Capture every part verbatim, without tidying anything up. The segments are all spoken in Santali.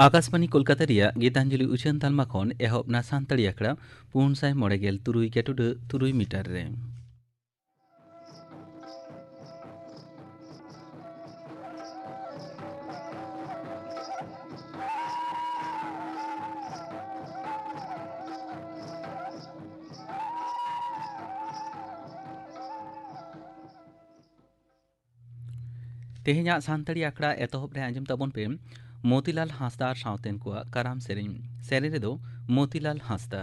ᱟᱠᱟᱥᱵᱟᱱᱤ ᱠᱳᱞᱠᱟᱛᱟ ᱨᱮᱭᱟᱜ ᱜᱤᱛᱟᱧᱡᱚᱞᱤ ᱩᱪᱷᱟᱹᱱ ᱛᱟᱞᱢᱟ ᱠᱷᱚᱱ ᱮᱦᱚᱵ ᱱᱟ ᱥᱟᱱᱛᱟᱲᱤ ᱟᱠᱷᱲᱟ ᱯᱩᱱ ᱥᱟᱭ ᱢᱚᱬᱮ ᱜᱮᱞ ᱛᱩᱨᱩᱭ ᱜᱮᱴᱩᱰᱟᱹ ᱛᱩᱨᱩᱭ ᱢᱤᱴᱟᱨ ᱨᱮ᱾ ᱛᱮᱦᱮᱧᱟᱜ ᱥᱟᱱᱛᱟᱲᱤ ᱟᱠᱷᱲᱟ ᱮᱛᱚᱦᱚᱵ ᱨᱮ ᱟᱸᱡᱚᱢ ᱛᱟᱵᱚᱱ ᱯᱮ ᱢᱚᱛᱤᱞᱟᱞ ᱦᱟᱸᱥᱫᱟ ᱟᱨ ᱥᱟᱶᱛᱮᱱ ᱠᱚᱣᱟᱜ ᱠᱟᱨᱟᱢ ᱥᱮᱨᱮᱧ᱾ ᱥᱮᱨᱮᱧ ᱨᱮᱫᱚ ᱢᱚᱛᱤᱞᱟᱞ ᱦᱟᱸᱥᱫᱟ᱾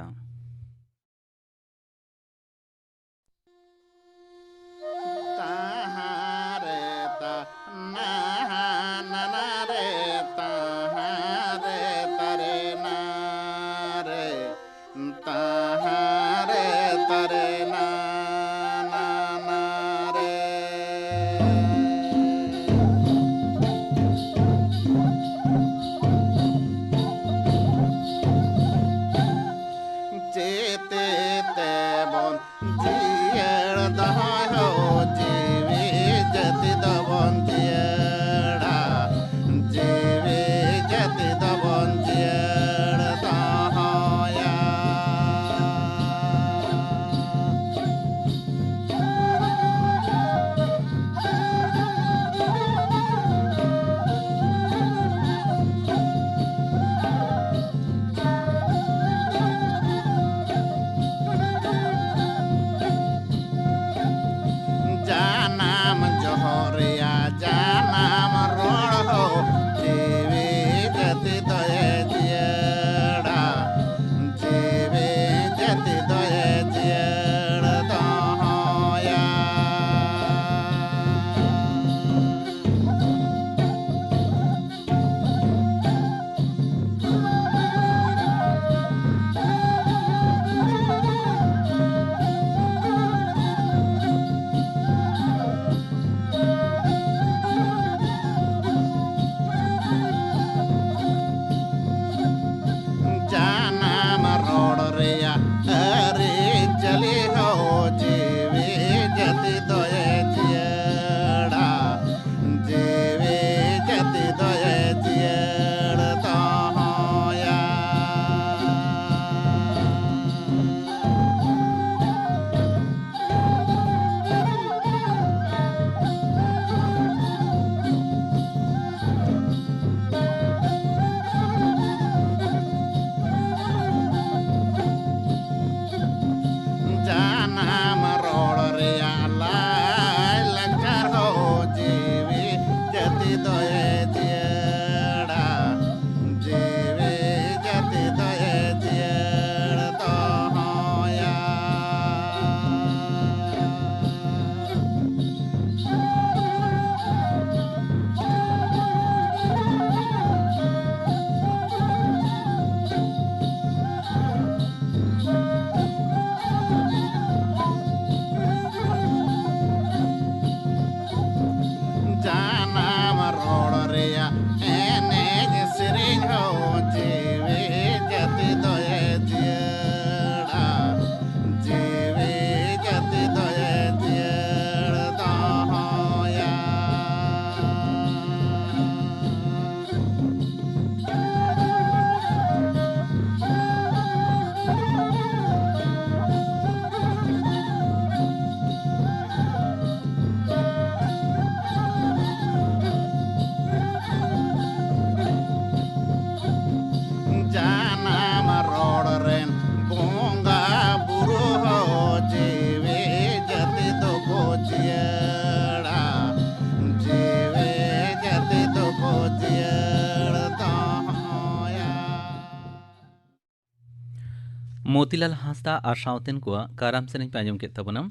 ᱢᱚᱛᱤᱞᱟᱞ ᱦᱟᱸᱥᱫᱟ ᱟᱨ ᱥᱟᱶᱛᱮᱱ ᱠᱚᱣᱟᱜ ᱠᱟᱨᱟᱢ ᱥᱮᱨᱮᱧ ᱯᱮ ᱟᱸᱡᱚᱢ ᱠᱮᱫ ᱛᱟᱵᱚᱱᱟ᱾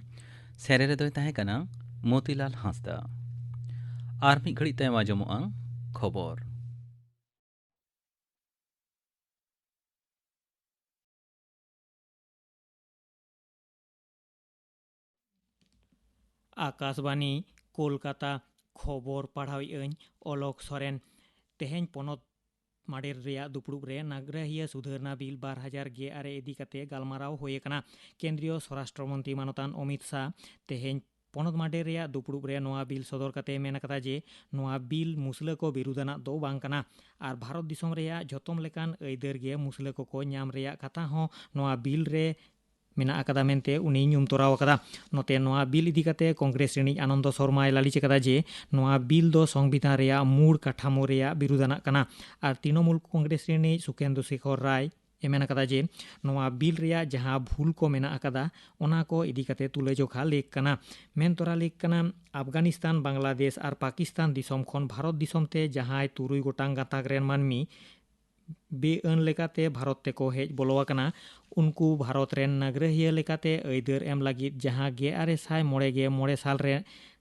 ᱥᱮᱨᱮᱧ ᱨᱮᱫᱚᱭ ᱛᱟᱦᱮᱸ ᱠᱟᱱᱟ ᱢᱚᱛᱤᱞᱟᱞ ᱦᱟᱸᱥᱫᱟ᱾ ᱟᱨ ᱢᱤᱫ ᱜᱷᱟᱹᱲᱤᱡ ᱛᱟᱭᱚᱢ ᱟᱸᱡᱚᱢᱚᱜᱼᱟ ᱠᱷᱚᱵᱚᱨ᱾ ᱟᱠᱟᱥᱵᱟᱱᱤ, ᱠᱳᱞᱠᱟᱛᱟ᱾ ᱠᱷᱚᱵᱚᱨ ᱯᱟᱲᱦᱟᱣᱮᱫ ᱟᱹᱧ ᱚᱞᱚᱠ ᱥᱚᱨᱮᱱ᱾ ᱛᱮᱦᱮᱧ ᱯᱚᱱᱚᱛ ᱢᱟᱰᱮᱨ ᱨᱮᱭᱟᱜ ᱫᱩᱯᱲᱩᱵ ᱨᱮ ᱱᱟᱜᱽᱨᱟᱦᱤᱭᱟᱹ ᱥᱩᱫᱷᱟᱹᱨᱱᱟ ᱵᱤᱞ ᱵᱟᱨ ᱦᱟᱡᱟᱨ ᱜᱮᱞ ᱟᱨᱮ ᱤᱫᱤ ᱠᱟᱛᱮ ᱜᱟᱞᱢᱟᱨᱟᱣ ᱦᱩᱭ ᱟᱠᱟᱱᱟ᱾ ᱠᱮᱱᱫᱨᱤᱭᱚ ᱥᱚᱨᱟᱥᱴᱨᱚ ᱢᱚᱱᱛᱨᱤ ᱢᱟᱱᱚᱛᱟᱱ ᱚᱢᱤᱛ ᱥᱟᱦ ᱛᱮᱦᱮᱧ ᱯᱚᱱᱚᱛ ᱢᱟᱰᱮᱨ ᱨᱮᱭᱟᱜ ᱫᱩᱯᱲᱩᱵ ᱨᱮ ᱱᱚᱣᱟ ᱵᱤᱞ ᱥᱚᱫᱚᱨ ᱠᱟᱛᱮ ᱢᱮᱱ ᱟᱠᱟᱫᱟ ᱡᱮ ᱱᱚᱣᱟ ᱵᱤᱞ ᱢᱩᱥᱞᱟᱹ ᱠᱚ ᱵᱤᱨᱩᱫᱷ ᱟᱱᱟᱜ ᱫᱚ ᱵᱟᱝ ᱠᱟᱱᱟ ᱟᱨ ᱵᱷᱟᱨᱚᱛ ᱫᱤᱥᱚᱢ ᱨᱮᱭᱟᱜ ᱡᱷᱚᱛᱚᱢ ᱞᱮᱠᱟᱱ ᱟᱹᱭᱫᱟᱹᱨ ᱜᱮ ᱢᱩᱥᱞᱟᱹ ᱠᱚᱠᱚ ᱧᱟᱢ ᱨᱮᱭᱟᱜ ᱠᱟᱛᱷᱟ ᱦᱚᱸ ᱱᱚᱣᱟ ᱵᱤᱞ ᱨᱮ ᱢᱮᱱᱟᱜ ᱟᱠᱟᱫᱟ ᱢᱮᱱᱛᱮ ᱩᱱᱤᱭ ᱧᱩᱢ ᱛᱚᱨᱟᱣ ᱟᱠᱟᱫᱟ᱾ ᱱᱚᱛᱮ ᱱᱚᱣᱟ ᱵᱤᱞ ᱤᱫᱤ ᱠᱟᱛᱮ ᱠᱚᱝᱜᱨᱮᱥ ᱨᱤᱱᱤᱡ ᱟᱱᱚᱱᱫᱚ ᱥᱚᱨᱢᱟᱭ ᱞᱟᱹᱞᱤᱥ ᱟᱠᱟᱫᱟ ᱡᱮ ᱱᱚᱣᱟ ᱵᱤᱞ ᱫᱚ ᱥᱚᱝᱵᱤᱫᱷᱟᱱ ᱨᱮᱭᱟᱜ ᱢᱩᱲ ᱠᱟᱴᱷᱟᱢᱳ ᱨᱮᱭᱟᱜ ᱵᱤᱨᱩᱫᱷ ᱟᱱᱟᱜ ᱠᱟᱱᱟ᱾ ᱟᱨ ᱛᱨᱤᱱᱚᱢᱩᱞ ᱠᱚᱝᱜᱨᱮᱥ ᱨᱤᱱᱤᱡ ᱥᱩᱠᱷᱮᱱᱫᱩ ᱥᱮᱠᱷᱚᱨ ᱨᱟᱭ ᱮ ᱢᱮᱱ ᱟᱠᱟᱫᱟ ᱡᱮ ᱱᱚᱣᱟ ᱵᱤᱞ ᱨᱮᱭᱟᱜ ᱡᱟᱦᱟᱸ ᱵᱷᱩᱞ ᱠᱚ ᱢᱮᱱᱟᱜ ᱟᱠᱟᱫᱟ ᱚᱱᱟ ᱠᱚ ᱤᱫᱤ ᱠᱟᱛᱮ ᱛᱩᱞᱟᱹᱡᱚᱠᱷᱟ ᱞᱮᱠ ᱠᱟᱱᱟ᱾ ᱢᱮᱱ ᱛᱚᱨᱟ ᱞᱮᱠ ᱠᱟᱱᱟ, ᱟᱯᱷᱜᱟᱱᱤᱥᱛᱟᱱ, ᱵᱟᱝᱞᱟᱫᱮᱥ ᱟᱨ ᱯᱟᱠᱤᱥᱛᱟᱱ ᱫᱤᱥᱚᱢ ᱠᱷᱚᱱ ᱵᱷᱟᱨᱚᱛ ᱫᱤᱥᱚᱢ ᱛᱮ ᱡᱟᱦᱟᱸᱭ ᱛᱩᱨᱩᱭ ᱜᱚᱴᱟᱝ ᱜᱟᱸᱛᱟᱠ ᱨᱮᱱ ᱢᱟᱹᱱᱢᱤ ᱵᱮᱼᱟᱹᱱ ᱞᱮᱠᱟᱛᱮ ᱵᱷᱟᱨᱚᱛ ᱛᱮᱠᱚ ᱦᱮᱡ ᱵᱚᱞᱚ ᱟᱠᱟᱱᱟ, ᱩᱱᱠᱩ ᱵᱷᱟᱨᱚᱛ ᱨᱮᱱ ᱱᱟᱜᱽᱨᱟᱹᱦᱤᱭᱟᱹ ᱞᱮᱠᱟᱛᱮ ᱟᱹᱭᱫᱟᱹᱨ ᱮᱢ ᱞᱟᱹᱜᱤᱫ ᱡᱟᱦᱟᱸ ᱜᱮᱞ ᱟᱨᱮ ᱥᱟᱭ ᱢᱚᱬᱮ ᱜᱮᱞ ᱢᱚᱬᱮ ᱥᱟᱞ ᱨᱮ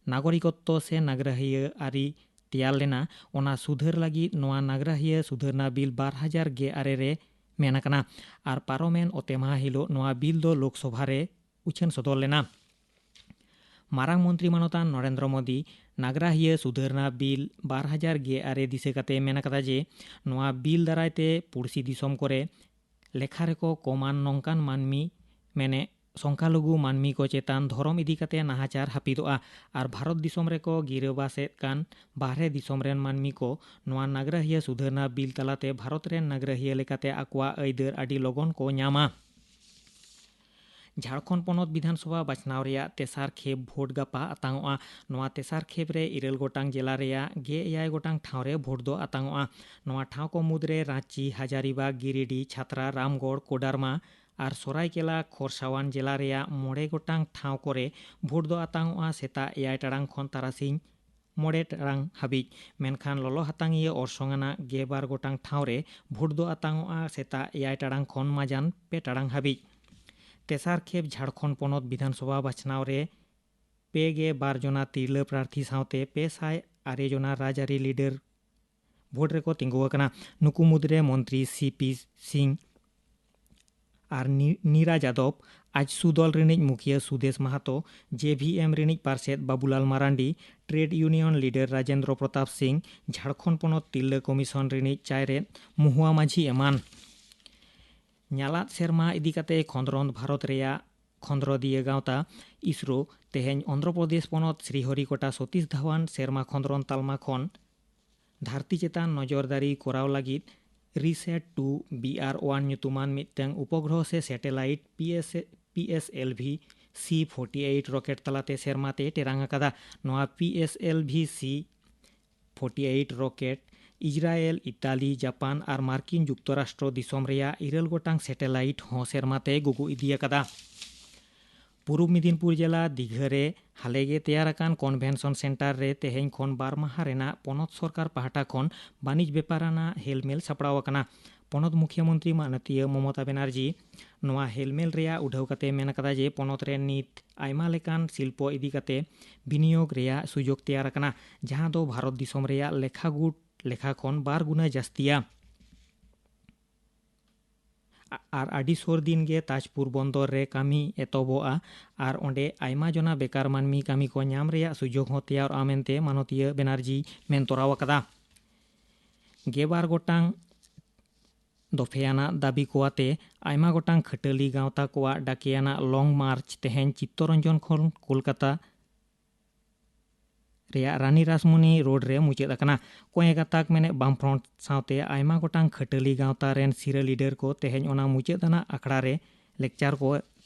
ᱱᱟᱜᱚᱨᱤᱠᱚᱛᱛᱚ ᱥᱮ ᱱᱟᱜᱽᱨᱟᱦᱤᱭᱟᱹ ᱟᱹᱨᱤ ᱛᱮᱭᱟᱨ ᱞᱮᱱᱟ, ᱚᱱᱟ ᱥᱩᱫᱷᱟᱹᱨ ᱞᱟᱹᱜᱤᱫ ᱱᱚᱣᱟ ᱱᱟᱜᱽᱨᱟᱦᱤᱭᱟᱹ ᱥᱩᱫᱷᱟᱹᱨᱱᱟ ᱵᱤᱞ ᱵᱟᱨ ᱦᱟᱡᱟᱨ ᱜᱮᱞ ᱟᱨᱮ ᱨᱮ ᱢᱮᱱ ᱟᱠᱟᱱᱟ᱾ ᱟᱨ ᱯᱟᱨᱚᱢᱮᱱ ᱚᱛᱮ ᱢᱟᱦᱟ ᱦᱤᱞᱳᱜ ᱱᱚᱣᱟ ᱵᱤᱞ ᱫᱚ ᱞᱳᱠᱥᱚᱵᱷᱟ ᱨᱮ ᱩᱪᱷᱟᱹᱱ ᱥᱚᱫᱚᱨ ᱞᱮᱱᱟ᱾ ᱢᱟᱨᱟᱝ ᱢᱚᱱᱛᱨᱤ ᱢᱟᱱᱚᱛᱟᱱ ᱱᱚᱨᱮᱱᱫᱨᱚ ᱢᱳᱫᱤ ᱱᱟᱜᱽᱨᱟᱦᱤᱭᱟᱹ ᱥᱩᱫᱷᱟᱹᱨᱱᱟ ᱵᱤᱞ ᱵᱟᱨ ᱦᱟᱡᱟᱨ ᱜᱮᱞ ᱟᱨᱮ ᱫᱤᱥᱟᱹ ᱠᱟᱛᱮ ᱢᱮᱱ ᱟᱠᱟᱫᱟ ᱡᱮ ᱱᱚᱣᱟ ᱵᱤᱞ ᱫᱟᱨᱟᱭ ᱛᱮ ᱯᱩᱲᱥᱤ ᱫᱤᱥᱚᱢ ᱠᱚᱨᱮ ᱞᱮᱠᱷᱟ ᱨᱮᱠᱚ ᱠᱚᱢᱟᱱ ᱱᱚᱝᱠᱟᱱ ᱢᱟᱹᱱᱢᱤ, ᱢᱮᱱᱮ ᱥᱚᱝᱠᱷᱟᱞᱚᱜᱷᱩ ᱢᱟᱹᱱᱢᱤ ᱠᱚ ᱪᱮᱛᱟᱱ ᱫᱷᱚᱨᱚᱢ ᱤᱫᱤ ᱠᱟᱛᱮ ᱱᱟᱦᱟᱪᱟᱨ ᱦᱟᱹᱯᱤᱫᱚᱜᱼᱟ ᱟᱨ ᱵᱷᱟᱨᱚᱛ ᱫᱤᱥᱚᱢ ᱨᱮᱠᱚ ᱜᱤᱨᱟᱹᱵᱟᱥᱮᱫ ᱠᱟᱱ ᱵᱟᱦᱨᱮ ᱫᱤᱥᱚᱢ ᱨᱮᱱ ᱢᱟᱹᱱᱢᱤ ᱠᱚ ᱱᱚᱣᱟ ᱱᱟᱜᱽᱨᱟᱦᱤᱭᱟᱹ ᱥᱩᱫᱷᱟᱹᱨᱱᱟ ᱵᱤᱞ ᱛᱟᱞᱟᱛᱮ ᱵᱷᱟᱨᱚᱛ ᱨᱮᱱ ᱱᱟᱜᱽᱨᱟᱦᱤᱭᱟᱹ ᱞᱮᱠᱟᱛᱮ ᱟᱠᱚᱣᱟᱜ ᱟᱹᱭᱫᱟᱹᱨ ᱟᱹᱰᱤ ᱞᱚᱜᱚᱱ ᱠᱚ ᱧᱟᱢᱟ᱾ ᱡᱷᱟᱲᱠᱷᱚᱸᱰ ᱯᱚᱱᱚᱛ ᱵᱤᱫᱷᱟᱱ ᱥᱚᱵᱷᱟ ᱵᱟᱪᱷᱱᱟᱣ ᱨᱮᱭᱟᱜ ᱛᱮᱥᱟᱨ ᱠᱷᱮᱯ ᱵᱷᱳᱴ ᱜᱟᱯᱟ ᱟᱛᱟᱝᱚᱜᱼᱟ᱾ ᱱᱚᱣᱟ ᱛᱮᱥᱟᱨ ᱠᱷᱮᱯ ᱨᱮ ᱤᱨᱟᱹᱞ ᱜᱚᱴᱟᱝ ᱡᱮᱞᱟ ᱨᱮᱭᱟᱜ ᱜᱮᱞ ᱮᱭᱟᱭ ᱜᱚᱴᱟᱝ ᱴᱷᱟᱶ ᱨᱮ ᱵᱷᱳᱴ ᱫᱚ ᱟᱛᱟᱝᱚᱜᱼᱟ᱾ ᱱᱚᱣᱟ ᱴᱷᱟᱶ ᱠᱚ ᱢᱩᱫᱽᱨᱮ ᱨᱟᱸᱪᱤ, ᱦᱟᱡᱟᱨᱤᱵᱟᱜᱽ, ᱜᱤᱨᱤᱰᱤ, ᱪᱷᱟᱛᱨᱟ, ᱨᱟᱢᱜᱚᱲ, ᱠᱳᱰᱟᱨᱢᱟ ᱟᱨ ᱥᱚᱨᱟᱭᱠᱮᱞᱟ ᱠᱷᱚᱨᱥᱟᱣᱟᱱ ᱡᱮᱞᱟ ᱨᱮᱭᱟᱜ ᱢᱚᱬᱮ ᱜᱚᱴᱟᱝ ᱴᱷᱟᱶ ᱠᱚᱨᱮ ᱵᱷᱳᱴ ᱫᱚ ᱟᱛᱟᱝᱚᱜᱼᱟ ᱥᱮᱛᱟᱜ ᱮᱭᱟᱭ ᱴᱟᱲᱟᱝ ᱠᱷᱚᱱ ᱛᱟᱨᱟᱥᱤᱧ ᱢᱚᱬᱮ ᱴᱟᱲᱟᱝ ᱦᱟᱹᱵᱤᱡ, ᱢᱮᱱᱠᱷᱟᱱ ᱞᱚᱞᱚ ᱦᱟᱛᱟᱝᱤᱭᱟᱹ ᱚᱨᱥᱚᱝ ᱟᱱᱟᱜ ᱜᱮᱞ ᱵᱟᱨ ᱜᱚᱴᱟᱝ ᱴᱷᱟᱶ ᱨᱮ ᱵᱷᱳᱴ ᱫᱚ ᱟᱛᱟᱝᱚᱜᱼᱟ ᱥᱮᱛᱟᱜ ᱮᱭᱟᱭ ᱴᱟᱲᱟᱝ ᱠᱷᱚᱱ ᱢᱟᱡᱟᱱ ᱯᱮ ᱴᱟᱲᱟᱝ ᱦᱟᱹᱵᱤᱡ᱾ ᱛᱮᱥᱟᱨ ᱠᱷᱮᱯ ᱡᱷᱟᱲᱠᱷᱚᱸᱰ ᱯᱚᱱᱚᱛ ᱵᱤᱫᱷᱟᱱᱥᱚᱵᱷᱟ ᱵᱟᱪᱷᱱᱟᱣ ᱨᱮ ᱯᱮ ᱜᱮᱞ ᱵᱟᱨ ᱡᱚᱱᱟ ᱛᱤᱨᱞᱟᱹ ᱯᱨᱟᱨᱛᱷᱤ ᱥᱟᱶᱛᱮ ᱯᱮ ᱥᱟᱭ ᱟᱨᱮ ᱡᱚᱱᱟ ᱨᱟᱡᱽᱟᱹᱨᱤ ᱞᱤᱰᱟᱨ ᱵᱷᱳᱴ ᱨᱮᱠᱚ ᱛᱤᱸᱜᱩ ᱟᱠᱟᱱᱟ᱾ ᱱᱩᱠᱩ ᱢᱩᱫᱽᱨᱮ ᱢᱚᱱᱛᱨᱤ ᱥᱤ ᱯᱤ ᱥᱤᱝ ᱟᱨ ᱱᱤ-, ᱱᱤᱨᱟ ᱡᱟᱫᱚᱵ, ᱟᱡᱥᱩ ᱫᱚᱞ ᱨᱤᱱᱤᱡ ᱢᱩᱠᱷᱤᱭᱟᱹ ᱥᱩᱫᱮᱥ ᱢᱟᱦᱟᱛᱚ, ᱡᱮ ᱵᱷᱤ ᱮᱢ ᱨᱤᱱᱤᱡ ᱯᱟᱨᱥᱮᱛ Babulal Marandi, trade union leader Rajendra Pratap Singh, Jharkhand ᱯᱚᱱᱚᱛ ᱛᱤᱨᱞᱟᱹ ᱠᱚᱢᱤᱥᱚᱱ ᱨᱤᱱᱤᱡ ᱪᱟᱭᱨᱮᱛ ᱢᱩᱦᱩᱣᱟ ᱢᱟᱹᱡᱷᱤ ᱮᱢᱟᱱ᱾ ᱧᱟᱞᱟᱫ ᱥᱮᱨᱢᱟ ᱤᱫᱤ ᱠᱟᱛᱮ ᱠᱷᱚᱸᱫᱽᱨᱚᱸᱫᱽ ᱵᱷᱟᱨᱚᱛ ᱨᱮᱭᱟᱜ ᱠᱷᱚᱸᱫᱽᱨᱚᱸᱫᱤᱭᱟᱹ ᱜᱟᱶᱛᱟ ᱤᱥᱨᱳ ᱛᱮᱦᱮᱧ ᱚᱱᱫᱷᱨᱚ ᱯᱨᱚᱫᱮᱥ ᱯᱚᱱᱚᱛ ᱥᱨᱤᱦᱚᱨᱤᱠᱳᱴᱟ ᱥᱚᱛᱤᱥ ᱫᱷᱟᱣᱟᱱ ᱥᱮᱨᱢᱟ ᱠᱷᱚᱸᱫᱽᱨᱚᱸᱫᱽ ᱛᱟᱞᱢᱟ ᱠᱷᱚᱱ ᱫᱷᱟᱹᱨᱛᱤ ᱪᱮᱛᱟᱱ ᱱᱚᱡᱚᱨᱫᱟᱨᱤ ᱠᱚᱨᱟᱣ ᱞᱟᱹᱜᱤᱫ RISAT two B R one ᱧᱩᱛᱩᱢᱟᱱ ᱢᱤᱫᱴᱟᱝ ᱩᱯᱚᱜᱨᱚᱦᱚ ᱥᱮ satellite P S, P S L V C forty eight rocket ᱛᱟᱞᱟᱛᱮ ᱥᱮᱨᱢᱟ ᱛᱮ ᱴᱮᱨᱟᱝ ᱟᱠᱟᱫᱟ᱾ ᱱᱚᱣᱟ P S L V C forty eight rocket Israel, Italy, Japan ᱟᱨ ᱢᱟᱨᱠᱤᱱ ᱡᱩᱠᱛᱚᱨᱟᱥᱴᱨᱚ ᱫᱤᱥᱚᱢ ᱨᱮᱭᱟᱜ ᱤᱨᱟᱹᱞ ᱜᱚᱴᱟᱝ ᱥᱮᱴᱮᱞᱟᱭᱤᱴ ᱦᱚᱸ ᱥᱮᱨᱢᱟ ᱛᱮ ᱜᱩᱜᱩ ᱤᱫᱤ ᱟᱠᱟᱫᱟ᱾ ᱯᱩᱨᱩᱵ ᱢᱮᱫᱤᱱᱯᱩᱨ ᱡᱮᱞᱟ ᱫᱤᱜᱷᱟᱹ ᱨᱮ ᱦᱟᱞᱮ ᱜᱮ ᱛᱮᱭᱟᱨ ᱟᱠᱟᱱ ᱠᱚᱱᱵᱷᱮᱱᱥᱚᱱ ᱥᱮᱱᱴᱟᱨ ᱨᱮ ᱛᱮᱦᱮᱧ ᱠᱷᱚᱱ ᱵᱟᱨ ᱢᱟᱦᱟ ᱨᱮᱱᱟᱜ ᱯᱚᱱᱚᱛ ᱥᱚᱨᱠᱟᱨ ᱯᱟᱦᱴᱟ ᱠᱷᱚᱱ ᱵᱟᱹᱱᱤᱡᱽ ᱵᱮᱯᱟᱨ ᱟᱱᱟᱜ ᱦᱮᱞᱢᱮᱞ ᱥᱟᱯᱲᱟᱣ ᱟᱠᱟᱱᱟ᱾ ᱯᱚᱱᱚᱛ ᱢᱩᱠᱷᱭᱟᱹ ᱢᱚᱱᱛᱨᱤ ᱢᱟᱱᱚᱛᱤᱭᱟᱹ ᱢᱚᱢᱚᱛᱟ ᱵᱮᱱᱟᱨᱡᱤ ᱱᱚᱣᱟ ᱦᱮᱞᱢᱮᱞ ᱨᱮᱭᱟᱜ ᱩᱰᱷᱟᱹᱣ ᱠᱟᱛᱮ ᱢᱮᱱ ᱟᱠᱟᱫᱟ ᱡᱮ ᱯᱚᱱᱚᱛ ᱨᱮ ᱱᱤᱛ ᱟᱭᱢᱟ ᱞᱮᱠᱟᱱ ᱥᱤᱞᱯᱚ ᱤᱫᱤ ᱠᱟᱛᱮ ᱵᱤᱱᱤᱭᱳᱜᱽ ᱨᱮᱭᱟᱜ ᱥᱩᱡᱳᱜᱽ ᱛᱮᱭᱟᱨ ᱟᱠᱟᱱᱟ, ᱡᱟᱦᱟᱸ ᱫᱚ ᱵᱷᱟᱨᱚᱛ ᱫᱤᱥᱚᱢ ᱨᱮᱭᱟᱜ ᱞᱮᱠᱷᱟ ᱜᱩᱴ ᱞᱮᱠᱷᱟ ᱠᱷᱚᱱ ᱵᱟᱨ ᱜᱩᱱᱟᱹ ᱡᱟᱹᱥᱛᱤᱭᱟ᱾ ᱟ-, ᱟᱨ ᱟᱹᱰᱤ ᱥᱩᱨ ᱫᱤᱱ ᱜᱮ ᱛᱟᱡᱽᱯᱩᱨ ᱵᱚᱱᱫᱚᱨ ᱨᱮ ᱠᱟᱹᱢᱤ ᱮᱛᱚᱦᱚᱵᱚᱜᱼᱟ ᱟᱨ ᱚᱸᱰᱮ ᱟᱭᱢᱟ ᱡᱚᱱᱟ ᱵᱮᱠᱟᱨ ᱢᱟᱹᱱᱢᱤ ᱠᱟᱹᱢᱤ ᱠᱚ ᱧᱟᱢ ᱨᱮᱭᱟᱜ ᱥᱩᱡᱳᱜᱽ ᱦᱚᱸ ᱛᱮᱭᱟᱨᱚᱜᱼᱟ ᱢᱮᱱᱛᱮ ᱢᱟᱱᱚᱛᱤᱭᱟᱹ ᱵᱮᱱᱟᱨᱡᱤ ᱢᱮᱱ ᱛᱚᱨᱟᱣ ᱟᱠᱟᱫᱟ᱾ ᱜᱮᱞ ᱵᱟᱨ ᱜᱚᱴᱟᱝ ᱫᱚᱯᱷᱮᱭᱟᱱᱟᱜ ᱫᱟᱹᱵᱤ ᱠᱚ ᱟᱛᱮ ᱟᱭᱢᱟ ᱜᱚᱴᱟᱝ ᱠᱷᱟᱹᱴᱟᱹᱞᱤ ᱜᱟᱶᱛᱟ ᱠᱚᱣᱟᱜ ᱰᱟᱠᱮᱭᱟᱱᱟᱜ ᱞᱚᱝ ᱢᱟᱨᱪ ᱛᱮᱦᱮᱧ ᱪᱤᱛᱛᱚᱨᱚᱧᱡᱚᱱ ᱠᱷᱚᱱ ᱠᱳᱞᱠᱟᱛᱟ ᱨᱮᱭᱟᱜ ᱨᱟᱱᱤ ᱨᱟᱥᱢᱚᱱᱤ ᱨᱳᱰ ᱨᱮ ᱢᱩᱪᱟᱹᱫ ᱟᱠᱟᱱᱟ᱾ ᱠᱚᱸᱭᱮ ᱜᱟᱛᱟᱠ ᱢᱮᱱᱮᱫ ᱵᱟᱢᱯᱷᱨᱚᱱᱴ ᱥᱟᱶᱛᱮ ᱟᱭᱢᱟ ᱜᱚᱴᱟᱝ ᱠᱷᱟᱹᱴᱟᱹᱞᱤ ᱜᱟᱶᱛᱟ ᱨᱮᱱ ᱥᱤᱨᱟᱹ ᱞᱤᱰᱟᱨ ᱠᱚ ᱛᱮᱦᱮᱧ ᱚᱱᱟ ᱢᱩᱪᱟᱹᱫ ᱟᱱᱟᱜ ᱟᱠᱷᱲᱟ ᱨᱮ ᱞᱮᱠᱪᱟᱨ ᱠᱚ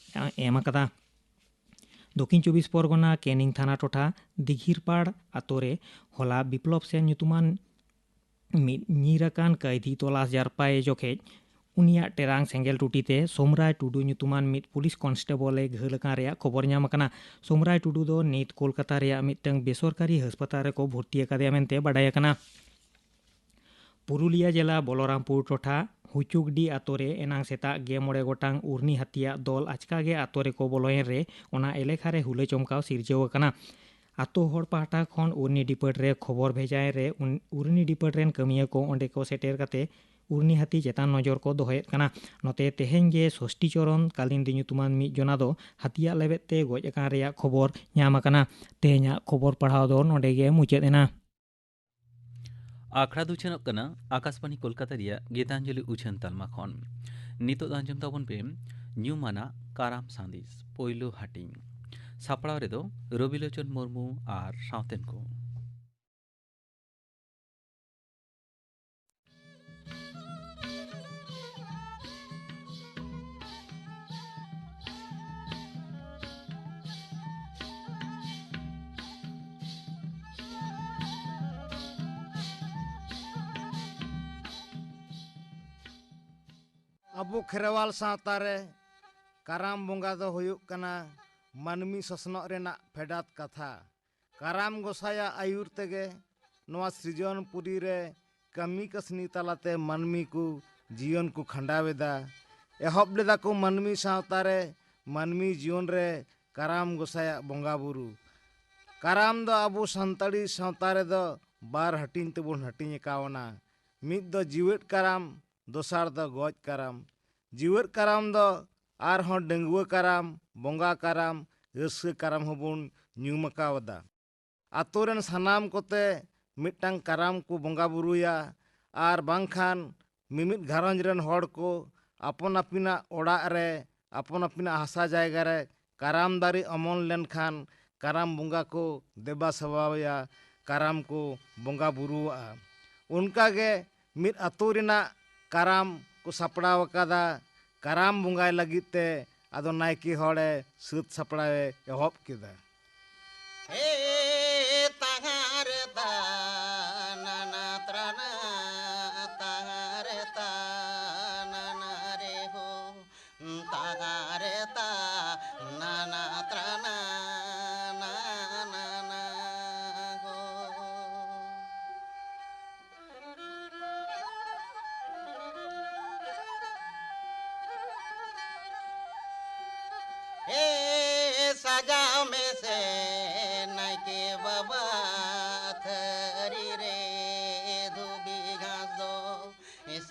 ᱮᱢ ᱟᱠᱟᱫᱟ᱾ ᱫᱚᱠᱷᱤᱱ ᱪᱚᱵᱵᱤᱥ ᱯᱚᱨᱜᱚᱱᱟ ᱠᱮᱱᱤᱝ ᱛᱷᱟᱱᱟ ᱴᱚᱴᱷᱟ ᱫᱤᱜᱷᱤᱨᱯᱟᱲ ᱟᱛᱳ ᱨᱮ ᱦᱚᱞᱟ ᱵᱤᱯᱞᱚᱵ ᱥᱮᱱ ᱧᱩᱛᱩᱢᱟᱱ ᱢᱤᱫ ᱧᱤᱨ ᱟᱠᱟᱱ ᱠᱟᱹᱭᱫᱷᱤ ᱛᱚᱞᱟᱥ ᱡᱟᱨᱯᱟᱭᱮ ᱡᱚᱠᱷᱮᱡ ᱩᱱᱤᱭᱟᱜ ᱴᱮᱨᱟᱝ ᱥᱮᱸᱜᱮᱞ ᱴᱩᱴᱤ ᱛᱮ ᱥᱳᱢᱨᱟᱭ ᱴᱩᱰᱩ ᱧᱩᱛᱩᱢᱟᱱ ᱢᱤᱫ ᱯᱩᱞᱤᱥ ᱠᱚᱱᱥᱴᱮᱵᱚᱞ ᱮ ᱜᱷᱟᱹᱞ ᱟᱠᱟᱱ ᱨᱮᱭᱟᱜ ᱠᱷᱚᱵᱚᱨ ᱧᱟᱢ ᱟᱠᱟᱱᱟ᱾ ᱥᱳᱢᱨᱟᱭ ᱴᱩᱰᱩ ᱫᱚ ᱱᱤᱛ ᱠᱳᱞᱠᱟᱛᱟ ᱨᱮᱭᱟᱜ ᱢᱤᱫᱴᱟᱝ ᱵᱮᱥᱚᱨᱠᱟᱨᱤ ᱦᱟᱥᱯᱟᱛᱟᱞ ᱨᱮᱠᱚ ᱵᱷᱚᱨᱛᱤ ᱟᱠᱟᱫᱮᱭᱟ ᱢᱮᱱᱛᱮ ᱵᱟᱰᱟᱭ ᱟᱠᱟᱱᱟ᱾ ᱯᱩᱨᱩᱞᱤᱭᱟᱹ ᱡᱮᱞᱟ ᱵᱚᱞᱚᱨᱟᱢᱯᱩᱨ ᱴᱚᱴᱷᱟ ᱦᱩᱪᱩᱠᱰᱤ ᱟᱛᱳ ᱨᱮ ᱮᱱᱟᱝ ᱥᱮᱛᱟᱜ ᱜᱮ ᱢᱚᱬᱮ ᱜᱚᱴᱟᱝ ᱩᱨᱱᱤ ᱦᱟᱹᱛᱤᱭᱟᱜ ᱫᱚᱞ ᱟᱪᱠᱟ ᱜᱮ ᱟᱛᱳ ᱨᱮᱠᱚ ᱵᱚᱞᱚᱭᱮᱱ ᱨᱮ ᱚᱱᱟ ᱮᱞᱮᱠᱷᱟ ᱨᱮ ᱦᱩᱞᱟᱹ ᱪᱚᱢᱠᱟᱣ ᱥᱤᱨᱡᱟᱹᱣ ᱟᱠᱟᱱᱟ᱾ ᱟᱛᱳ ᱦᱚᱲ ᱯᱟᱦᱴᱟ ᱠᱷᱚᱱ ᱩᱨᱱᱤ ᱰᱤᱯᱟᱹᱴ ᱨᱮ ᱠᱷᱚᱵᱚᱨ ᱵᱷᱮᱡᱟᱭᱮᱱ ᱨᱮ ᱩᱱ-, ᱩᱨᱱᱤ ᱰᱤᱯᱟᱹᱴ ᱨᱮᱱ ᱠᱟᱹᱢᱤᱭᱟᱹ ᱠᱚ ᱚᱸᱰᱮ ᱠᱚ ᱥᱮᱴᱮᱨ ᱠᱟᱛᱮ ᱩᱨᱱᱤ ᱦᱟᱹᱛᱤ ᱪᱮᱛᱟᱱ ᱱᱚᱡᱚᱨ ᱠᱚ ᱫᱚᱦᱚᱭᱮᱫ ᱠᱟᱱᱟ᱾ ᱱᱚᱛᱮ ᱛᱮᱦᱮᱧ ᱜᱮ ᱥᱚᱥᱴᱤ ᱪᱚᱨᱚᱱ ᱠᱟᱞᱤᱱᱫᱤ ᱧᱩᱛᱩᱢᱟᱱ ᱢᱤᱫ ᱡᱚᱱᱟ ᱫᱚ ᱦᱟᱹᱛᱤᱭᱟᱜ ᱞᱮᱵᱮᱫ ᱛᱮ ᱜᱚᱡ ᱟᱠᱟᱱ ᱨᱮᱭᱟᱜ ᱠᱷᱚᱵᱚᱨ ᱧᱟᱢ ᱟᱠᱟᱱᱟ᱾ ᱛᱮᱦᱮᱧᱟᱜ ᱠᱷᱚᱵᱚᱨ ᱯᱟᱲᱦᱟᱣ ᱫᱚ ᱱᱚᱰᱮ ᱜᱮ ᱢᱩᱪᱟᱹᱫ ᱮᱱᱟ᱾ ᱟᱠᱷᱲᱟ ᱫᱚ ᱩᱪᱷᱟᱹᱱᱚᱜ ᱠᱟᱱᱟ ᱟᱠᱟᱥᱵᱟᱬᱤ ᱠᱳᱞᱠᱟᱛᱟ ᱨᱮᱭᱟᱜ ᱜᱤᱛᱟᱧᱡᱚᱞᱤ ᱩᱪᱷᱟᱹᱱ ᱛᱟᱞᱢᱟ ᱠᱷᱚᱱ᱾ ᱱᱤᱛᱚᱜ ᱫᱚ ᱟᱸᱡᱚᱢ ᱛᱟᱵᱚᱱ ᱯᱮ ᱧᱩᱢᱟᱱᱟᱜ ᱠᱟᱨᱟᱢ ᱥᱟᱸᱫᱮᱥ, ᱯᱳᱭᱞᱳ ᱦᱟᱹᱴᱤᱧ᱾ ᱥᱟᱯᱲᱟᱣ ᱨᱮᱫᱚ ᱨᱚᱵᱤᱞᱳᱪᱚᱱ ᱢᱩᱨᱢᱩ ᱟᱨ ᱥᱟᱶᱛᱮᱱ ᱠᱚ᱾ ᱟᱵᱚ ᱠᱷᱮᱨᱣᱟᱞ ᱥᱟᱶᱛᱟ ᱨᱮ ᱠᱟᱨᱟᱢ ᱵᱚᱸᱜᱟ ᱫᱚ ᱦᱩᱭᱩᱜ ᱠᱟᱱᱟ ᱢᱟᱹᱱᱢᱤ ᱥᱚᱥᱱᱚᱜ ᱨᱮᱱᱟᱜ ᱯᱷᱮᱰᱟᱛ ᱠᱟᱛᱷᱟ᱾ ᱠᱟᱨᱟᱢ ᱜᱚᱸᱥᱟᱭᱟᱜ ᱟᱹᱭᱩᱨ ᱛᱮᱜᱮ ᱱᱚᱣᱟ ᱥᱤᱨᱡᱚᱱ ᱯᱩᱨᱤ ᱨᱮ ᱠᱟᱹᱢᱤ ᱠᱟᱹᱥᱱᱤ ᱛᱟᱞᱟᱛᱮ ᱢᱟᱹᱱᱢᱤ ᱠᱚ ᱡᱤᱭᱚᱱ ᱠᱚ ᱠᱷᱟᱸᱰᱟᱣ ᱮᱫᱟ᱾ ᱮᱦᱚᱵ ᱞᱮᱫᱟ ᱠᱚ ᱢᱟᱹᱱᱢᱤ ᱥᱟᱶᱛᱟ ᱨᱮ, ᱢᱟᱹᱱᱢᱤ ᱡᱤᱭᱚᱱ ᱨᱮ ᱠᱟᱨᱟᱢ ᱜᱚᱸᱥᱟᱭᱟᱜ ᱵᱚᱸᱜᱟ ᱵᱩᱨᱩ᱾ ᱠᱟᱨᱟᱢ ᱫᱚ ᱟᱵᱚ ᱥᱟᱱᱛᱟᱲᱤ ᱥᱟᱶᱛᱟ ᱨᱮᱫᱚ ᱵᱟᱨ ᱦᱟᱹᱴᱤᱧ ᱛᱮᱵᱚᱱ ᱦᱟᱹᱴᱤᱧ ᱟᱠᱟᱣᱱᱟ᱾ ᱢᱤᱫ ᱫᱚ ᱡᱤᱣᱮᱫ ᱠᱟᱨᱟᱢ, ᱫᱚᱥᱟᱨ ᱫᱚ ᱜᱚᱡ ᱠᱟᱨᱟᱢ᱾ ᱡᱤᱣᱮᱫ ᱠᱟᱨᱟᱢ ᱫᱚ ᱟᱨᱦᱚᱸ ᱰᱟᱺᱜᱩᱣᱟᱹ ᱠᱟᱨᱟᱢ, ᱵᱚᱸᱜᱟ ᱠᱟᱨᱟᱢ, ᱨᱟᱹᱥᱠᱟᱹ ᱠᱟᱨᱟᱢ ᱦᱚᱸᱵᱚᱱ ᱧᱩᱢ ᱟᱠᱟᱣᱫᱟ᱾ ᱟᱛᱳ ᱨᱮᱱ ᱥᱟᱱᱟᱢ ᱠᱚᱛᱮ ᱢᱤᱫᱴᱟᱝ ᱠᱟᱨᱟᱢ ᱠᱚ ᱵᱚᱸᱜᱟ ᱵᱩᱨᱩᱭᱟ, ᱟᱨ ᱵᱟᱝᱠᱷᱟᱱ ᱢᱤᱢᱤᱫ ᱜᱷᱟᱨᱚᱸᱡᱽ ᱨᱮᱱ ᱦᱚᱲ ᱠᱚ ᱟᱯᱚᱱ ᱟᱹᱯᱤᱱᱟᱜ ᱚᱲᱟᱜ ᱨᱮ, ᱟᱯᱚᱱ ᱟᱹᱯᱤᱱᱟᱜ ᱦᱟᱥᱟ ᱡᱟᱭᱜᱟ ᱨᱮ ᱠᱟᱨᱟᱢ ᱫᱟᱨᱮ ᱚᱢᱚᱱ ᱞᱮᱱᱠᱷᱟᱱ ᱠᱟᱨᱟᱢ ᱵᱚᱸᱜᱟ ᱠᱚ ᱫᱮᱵᱟ ᱥᱮᱵᱟᱣᱟᱭᱟ, ᱠᱟᱨᱟᱢ ᱠᱚ ᱵᱚᱸᱜᱟ ᱵᱩᱨᱩᱣᱟᱜᱼᱟ᱾ ᱚᱱᱠᱟᱜᱮ ᱢᱤᱫ ᱟᱛᱳ ᱨᱮᱱᱟᱜ ᱠᱟᱨᱟᱢ ᱠᱚ ᱥᱟᱯᱲᱟᱣ ᱟᱠᱟᱫᱟ᱾ ᱠᱟᱨᱟᱢ ᱵᱚᱸᱜᱟᱭ ᱞᱟᱹᱜᱤᱫ ᱛᱮ ᱟᱫᱚ ᱱᱟᱭᱠᱮ ᱦᱚᱲᱮ ᱥᱟᱹᱛ ᱥᱟᱯᱲᱟᱣᱮ ᱮᱦᱚᱵ ᱠᱮᱫᱟ᱾ ᱦᱮ ᱛᱟᱦᱟᱨ ᱛᱟ ᱱᱟᱱᱟ ᱛᱨᱟᱱᱟ ᱛᱟᱦᱟᱨ ᱛᱟ ᱱᱟᱱᱟ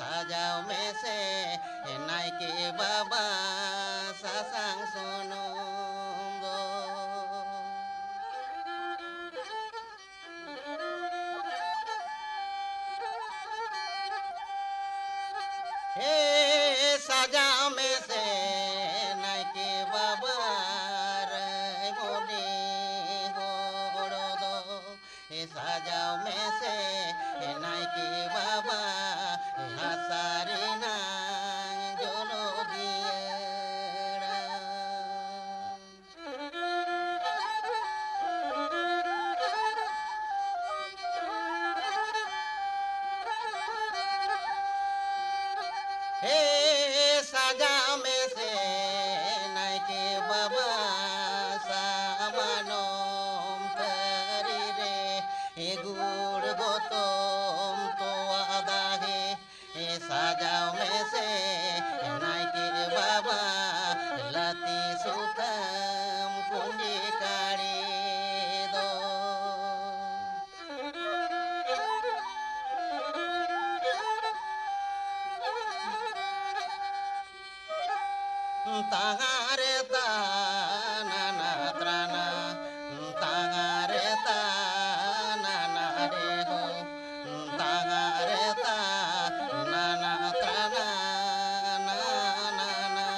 ᱥᱟᱡᱟᱣ ᱢᱮᱥᱮ ᱱᱟᱭᱠᱮ ᱵᱟᱵᱟ ᱥᱟᱥᱟᱝ ᱥᱩᱱᱩᱢ ᱫᱚ᱾ ᱦᱮ ᱥᱟᱡᱟᱣ ᱢᱮᱥᱮ ᱱᱟᱭᱠᱮ ᱵᱟᱵᱟ ᱨᱟᱭᱢᱚᱱᱤ ᱦᱚᱲ ᱫᱚ᱾ ᱦᱮ ᱥᱟᱡᱟᱣ ᱢᱮᱥᱮ ᱱᱟᱭᱠᱮ ᱵᱟᱵᱟ ᱦᱟᱥᱟ ᱨᱮᱱᱟᱝ ᱡᱚᱞᱚ ᱫᱤᱭᱟᱹᱲᱟ᱾ ᱦᱮ ᱥᱟᱡᱟᱣ ᱢᱮᱥᱮ ᱱᱟᱭᱠᱮ ᱵᱟᱵᱟ ᱥᱟᱢᱟᱱᱚᱢ ᱛᱷᱟᱹᱨᱤ ᱨᱮ ᱜᱩᱲ ᱜᱚᱛᱚᱢ ᱛᱚᱣᱟ ᱫᱟᱜᱮ᱾ ᱥᱟᱡᱟᱣ ᱢᱮᱥᱮ ᱱᱟᱭᱠᱮ ᱵᱟᱵᱟ ᱞᱟᱹᱛᱤ ᱥᱩᱛᱟᱹᱢ ᱠᱩᱸᱰᱤ ᱠᱟᱲᱤ ᱫᱚ᱾ ᱛᱟᱦᱟᱸ ᱨᱮ ᱛᱟᱱᱟᱱᱟ ᱛᱨᱟᱱᱟ, ᱛᱟᱦᱟᱸ ᱨᱮ ᱛᱟᱱᱟᱱᱟ ᱨᱮ ᱦᱚᱸ᱾ ᱛᱟᱦᱟᱸ ᱨᱮ ᱛᱟᱱᱟᱱᱟ ᱛᱨᱟᱱᱟ ᱱᱟᱱᱟ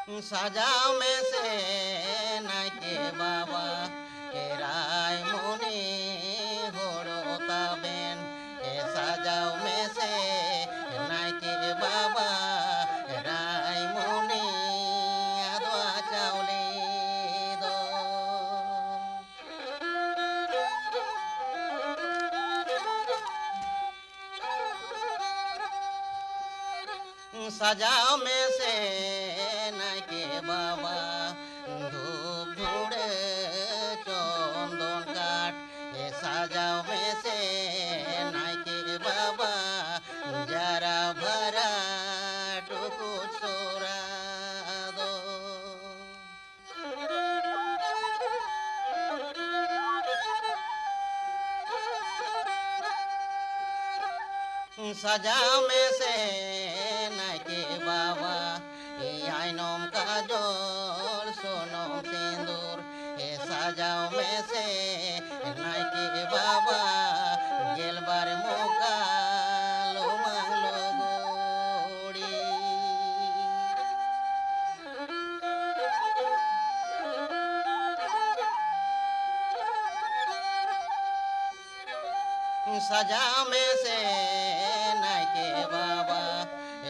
ᱦᱚᱸ᱾ ᱥᱟᱡᱟᱣ ᱢᱮᱥᱮ ᱱᱟᱭᱠᱮ ᱵᱟᱵᱟ, ᱮᱨᱟᱭ ᱢᱩᱱᱤ ᱦᱚᱲ ᱛᱟᱵᱮᱱ᱾ ᱮ ᱥᱟᱡᱟᱣ ᱢᱮᱥᱮ ᱱᱟᱭᱠᱮ ᱵᱟᱵᱟ, ᱮᱨᱟᱭ ᱢᱩᱱᱤ ᱟᱫᱽᱣᱟ ᱪᱟᱣᱞᱮ ᱫᱚ᱾ ᱥᱟᱡᱟᱣ ᱢᱮᱥᱮ ᱱᱟᱭᱠᱮ ᱵᱟᱵᱟ, ᱫᱷᱩᱯ ᱫᱷᱩᱲᱟᱹ ᱪᱚᱱᱫᱚᱱ ᱠᱟᱴ᱾ ᱮ ᱥᱟᱡᱟᱣ ᱢᱮᱥᱮ ᱱᱟᱭᱠᱮ ᱵᱟᱵᱟ, ᱡᱟᱨᱟ ᱵᱷᱟᱨᱟ ᱴᱩᱠᱩᱡ ᱥᱚᱨᱟ ᱫᱚ᱾ ᱥᱟᱡᱟᱣ ᱢᱮᱥᱮ ᱱᱟᱭᱠᱮ ᱵᱟᱵᱟ, ᱮᱭ ᱟᱭᱱᱚᱢ ᱠᱟᱡᱚᱞ ᱥᱩᱱᱩᱢ ᱥᱤᱸᱫᱩᱨ, ᱮ ᱥᱟᱡᱟᱣ ᱢᱮᱥᱮ ᱱᱟᱭᱠᱮ ᱵᱟᱵᱟ, ᱜᱮᱞᱵᱟᱨ ᱢᱚᱠᱟ ᱞᱩᱢᱟᱹᱝ ᱞᱩᱜᱩᱲᱤ᱾ ᱥᱟᱡᱟᱣ ᱢᱮᱥᱮ ᱱᱟᱭᱠᱮ ᱵᱟᱵᱟ,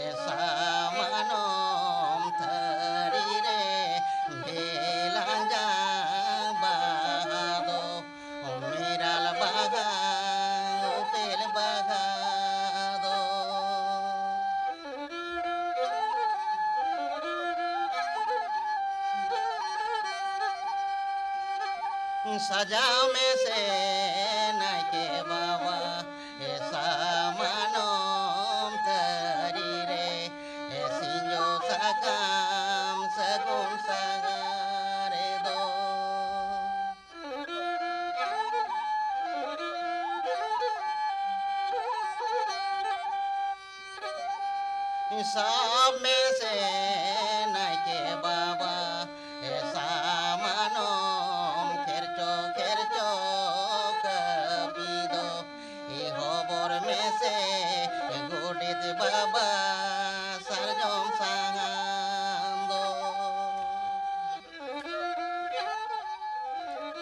ᱮ ᱥᱟᱢᱟᱱᱚᱢ ᱛᱷᱟᱹᱨᱤ ᱨᱮ ᱵᱮᱞᱟᱝ ᱡᱟᱝ ᱵᱟᱦᱟ ᱫᱚ, ᱢᱮᱨᱟᱞ ᱵᱟᱦᱟ, ᱩᱯᱮᱞ ᱵᱟᱦᱟ ᱫᱚ᱾ ᱥᱟᱡᱟᱣ ᱢᱮᱥᱮ ᱱᱟᱭᱠᱮ ᱵᱟᱵᱟ, ᱮ ᱥᱟᱢᱟᱱᱚᱢ ᱛᱷᱟᱹᱨᱤ ᱨᱮ, ᱮ ᱥᱤᱸᱡᱚ ᱥᱟᱠᱟᱢ ᱥᱟᱹᱜᱩᱱ ᱥᱟᱦᱟᱨᱮ ᱫᱚ᱾ ᱥᱟᱵ ᱢᱮᱥᱮ ᱱᱟᱭᱠᱮ ᱵᱟᱵᱟ, ᱮ ᱥᱟᱢᱟᱱᱚᱢ ᱠᱷᱮᱨᱪᱚ ᱠᱷᱮᱨᱪᱚ ᱠᱟᱹᱯᱤ ᱫᱚ, ᱮ ᱦᱚᱵᱚᱨ ᱢᱮᱥᱮ ᱜᱚᱰᱮᱛ ᱵᱟᱵᱟ ᱥᱟᱨᱡᱚᱢ ᱥᱟᱦᱟᱱ ᱫᱚ᱾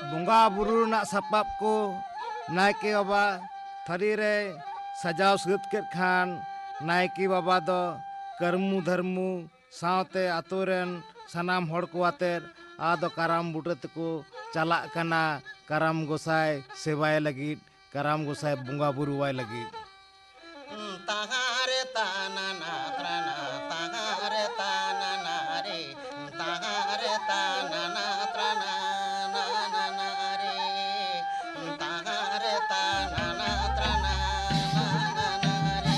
ᱵᱚᱸᱜᱟ ᱵᱩᱨᱩ ᱨᱮᱱᱟᱜ ᱥᱟᱯᱟᱵ ᱠᱚ ᱱᱟᱭᱠᱮ ᱵᱟᱵᱟ ᱛᱷᱟᱹᱨᱤ ᱨᱮ ᱥᱟᱡᱟᱣ ᱥᱟᱹᱛ ᱠᱮᱫ ᱠᱷᱟᱱ, ᱱᱟᱭᱠᱮ ᱵᱟᱵᱟ ᱫᱚ ᱠᱟᱹᱨᱢᱩ ᱫᱷᱟᱹᱨᱢᱩ ᱥᱟᱶᱛᱮ ᱟᱛᱳ ᱨᱮᱱ ᱥᱟᱱᱟᱢ ᱦᱚᱲ ᱠᱚ ᱟᱛᱮᱫ ᱟᱫᱚ ᱠᱟᱨᱟᱢ ᱵᱩᱴᱟᱹ ᱛᱮᱠᱚ ᱪᱟᱞᱟᱜ ᱠᱟᱱᱟ ᱠᱟᱨᱟᱢ ᱜᱚᱸᱥᱟᱭ ᱥᱮᱵᱟᱭ ᱞᱟᱹᱜᱤᱫ, ᱠᱟᱨᱟᱢ ᱜᱚᱸᱥᱟᱭ ᱵᱚᱸᱜᱟ ᱵᱩᱨᱩᱣᱟᱭ ᱞᱟᱹᱜᱤᱫ᱾ ᱛᱟᱦᱟᱨᱮ ᱛᱟᱱᱟᱱᱟ ᱛᱨᱟᱱᱟ, ᱛᱟᱦᱟᱨᱮ ᱛᱟᱱᱟᱱᱟ ᱨᱮ, ᱛᱟᱦᱟᱨᱮ ᱛᱟᱱᱟᱱᱟ ᱛᱨᱟᱱᱟ, ᱱᱟᱱᱟ ᱨᱮ, ᱛᱟᱦᱟᱨᱮ ᱛᱟᱱᱟᱱᱟ ᱛᱨᱟᱱᱟ, ᱱᱟᱱᱟ ᱨᱮ᱾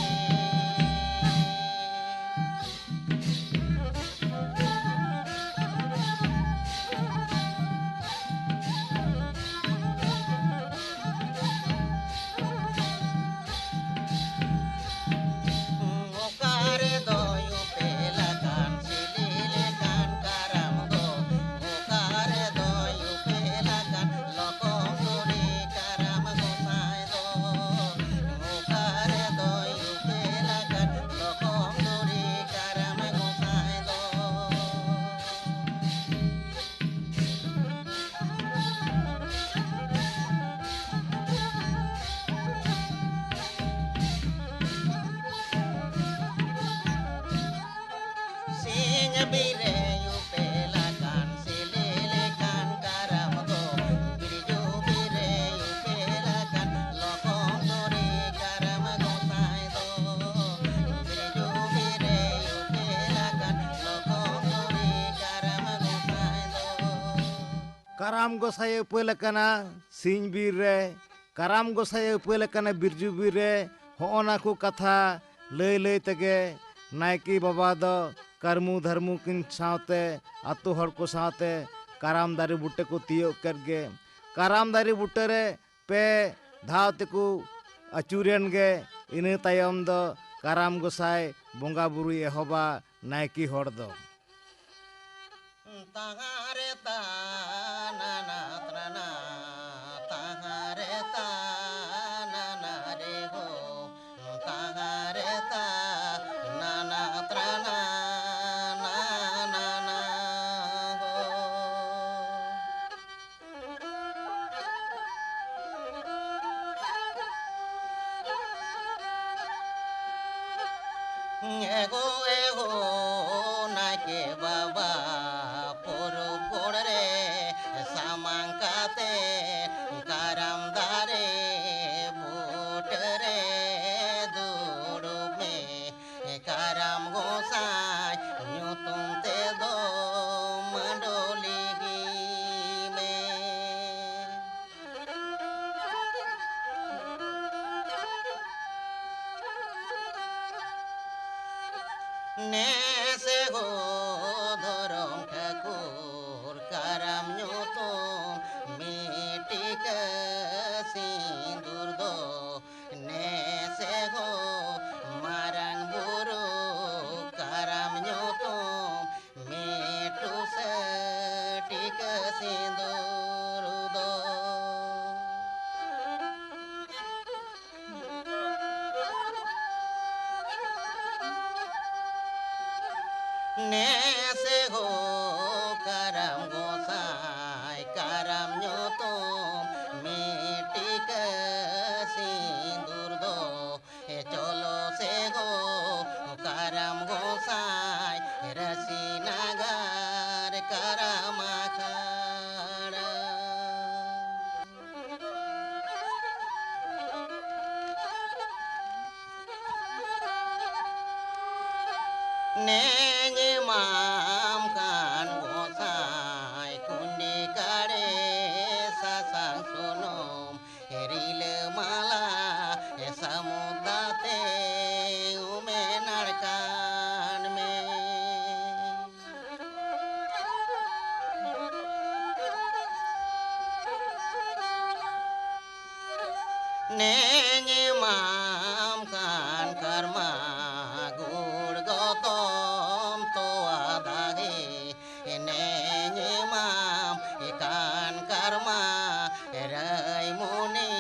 ᱠᱟᱨᱟᱢ ᱜᱚᱸᱥᱟᱭᱮ ᱩᱯᱟᱹᱞ ᱟᱠᱟᱱᱟ ᱥᱤᱧ ᱵᱤᱨ ᱨᱮ, ᱠᱟᱨᱟᱢ ᱜᱚᱸᱥᱟᱭᱮ ᱩᱯᱟᱹᱞ ᱟᱠᱟᱱᱟ ᱵᱤᱨᱡᱩ ᱵᱤᱨ ᱨᱮ᱾ ᱦᱚᱸᱜᱼᱚ ᱱᱟ ᱠᱚ ᱠᱟᱛᱷᱟ ᱞᱟᱹᱭ ᱞᱟᱹᱭ ᱛᱮᱜᱮ ᱱᱟᱭᱠᱮ ᱵᱟᱵᱟ ᱫᱚ ᱠᱟᱹᱨᱢᱩ ᱫᱷᱟᱹᱨᱢᱩ ᱠᱤᱱ ᱥᱟᱶᱛᱮ, ᱟᱛᱳ ᱦᱚᱲ ᱠᱚ ᱥᱟᱶᱛᱮ ᱠᱟᱨᱟᱢ ᱫᱟᱨᱮ ᱵᱩᱴᱟᱹ ᱠᱚ ᱛᱤᱭᱳᱜ ᱠᱮᱫ ᱜᱮ᱾ ᱠᱟᱨᱟᱢ ᱫᱟᱨᱮ ᱵᱩᱴᱟᱹ ᱨᱮ ᱯᱮ ᱫᱷᱟᱣ ᱛᱮᱠᱚ ᱟᱹᱪᱩᱨᱮᱱ ᱜᱮ᱾ ᱤᱱᱟᱹ ᱛᱟᱭᱚᱢ ᱫᱚ ᱠᱟᱨᱟᱢ ᱜᱚᱸᱥᱟᱭ ᱵᱚᱸᱜᱟ ᱵᱩᱨᱩᱭ ᱮᱦᱚᱵᱟ ᱱᱟᱭᱠᱮ ᱦᱚᱲ ᱫᱚ᱾ ᱛᱟᱦᱟᱨᱮ ᱛᱟᱱᱟᱱᱟ ᱛᱨᱟᱱᱟ, ᱛᱟᱦᱟᱨᱮ ᱛᱟᱱᱟᱱᱟ ᱨᱮ ᱦᱳ, ᱛᱟᱦᱟᱨᱮ ᱛᱟᱱᱟᱱᱟ ᱛᱨᱟᱱᱟ, ᱱᱟᱱᱟᱱᱟ ᱦᱳ᱾ ᱮᱜᱳ ᱮᱜᱳ ᱱᱟᱭᱠᱮ ᱵᱟᱵᱟ, ᱯᱚᱨᱚᱵᱽ ᱜᱚᱲ ᱨᱮ ᱥᱟᱢᱟᱝ ᱠᱟᱛᱮ, ᱠᱟᱨᱟᱢ ᱫᱟᱨᱮ ᱵᱩᱴᱟᱹ ᱨᱮ ᱫᱩᱲᱩᱵ ᱢᱮ᱾ ᱠᱟᱨᱟᱢ ᱜᱚᱸᱥᱟᱭ ᱧᱩᱛᱩᱢ ᱛᱮᱫᱚ ᱢᱟᱰᱚᱞᱤ ᱢᱮ᱾ ᱱᱮᱥᱮ ᱦᱳ ᱫᱷᱚᱨᱚᱢ ᱴᱷᱟᱹᱠᱩᱨ, ᱠᱟᱨᱟᱢ ᱧᱩᱛᱩᱢ ᱢᱤᱫ ᱴᱤᱠᱟᱹ ᱥᱤᱸᱫᱩᱨ ᱫᱚ᱾ ᱱᱮᱥᱮ ᱦᱳ ᱢᱟᱨᱟᱝ ᱵᱩᱨᱩ, ᱠᱟᱨᱟᱢ ᱧᱩᱛᱩᱢ ᱢᱤᱫ ᱴᱩᱥᱟᱹ ᱴᱤᱠᱟᱹ ᱥᱤᱸᱫᱩᱨ ᱫᱚ᱾ ᱱᱮᱥᱮ ᱦᱳ ᱠᱟᱨᱟᱢ ᱜᱚᱸᱥᱟᱭ, ᱠᱟᱨᱟᱢ ᱧᱩᱛᱩᱢ ᱢᱤᱫ ᱴᱤᱠᱟᱹ ᱥᱤᱸᱫᱩᱨ ᱫᱚ᱾ ᱮ ᱪᱚᱞᱚ ᱥᱮ ᱦᱳ ᱠᱟᱨᱟᱢ ᱜᱚᱸᱥᱟᱭ, ᱨᱟᱹᱥᱤ ᱱᱟᱜᱟᱨ ᱠᱟᱨᱟᱢ ᱟᱠᱷᱟᱲᱟ᱾ ᱱᱮᱧ ᱮᱢᱟᱢ ᱠᱟᱱ ᱠᱟᱨᱢᱟ ᱜᱩᱲ ᱜᱚᱛᱚᱢ ᱛᱚᱣᱟ ᱫᱟᱜᱮ, ᱱᱮᱧ ᱮᱢᱟᱢ ᱠᱟᱱ ᱠᱟᱨᱢᱟ ᱨᱟᱹᱭᱢᱩᱱᱤ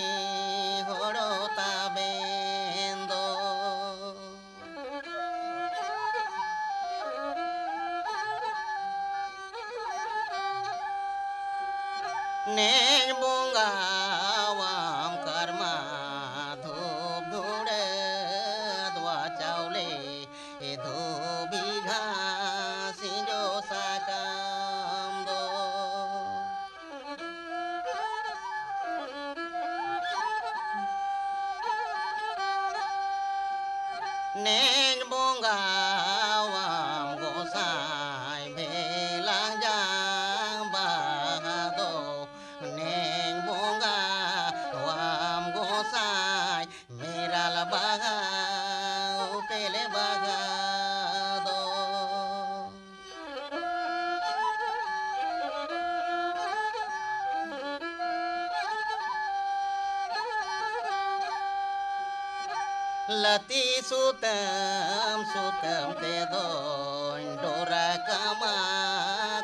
ᱦᱳᱲᱳ ᱛᱟᱵᱮᱱ ᱫᱚ᱾ ᱱᱮᱧ ᱵᱚᱸᱜᱟᱣᱟᱢ ᱠᱟᱨᱢᱟ ᱫᱷᱩᱯ ᱫᱷᱩᱲᱟᱹ ᱟᱫᱽᱣᱟ ᱪᱟᱣᱞᱮ ᱫᱷᱩᱵᱤ ᱜᱷᱟᱥ ᱥᱤᱸᱡᱚ ᱥᱟᱠᱟᱢ ᱫᱚ᱾ ᱱᱮᱧ ᱵᱚᱸᱜᱟᱣᱟᱢ ᱜᱚᱸᱥᱟᱭ ᱵᱷᱮᱞᱟᱝ ᱡᱟᱝ ᱵᱟᱦᱟ ᱫᱚ, ᱱᱮᱧ ᱵᱚᱸᱜᱟᱣᱟᱢ ᱜᱚᱸᱥᱟᱭ ᱢᱮᱨᱟᱞ ᱵᱟᱦᱟ ᱩᱯᱮᱞ ᱵᱟᱦᱟ ᱫᱚ᱾ ᱞᱟᱹᱛᱤ ᱥᱩᱛᱟᱹᱢ ᱥᱩᱛᱟᱹᱢ ᱛᱮᱫᱚᱧ ᱰᱚᱨᱟ ᱠᱟᱢᱟ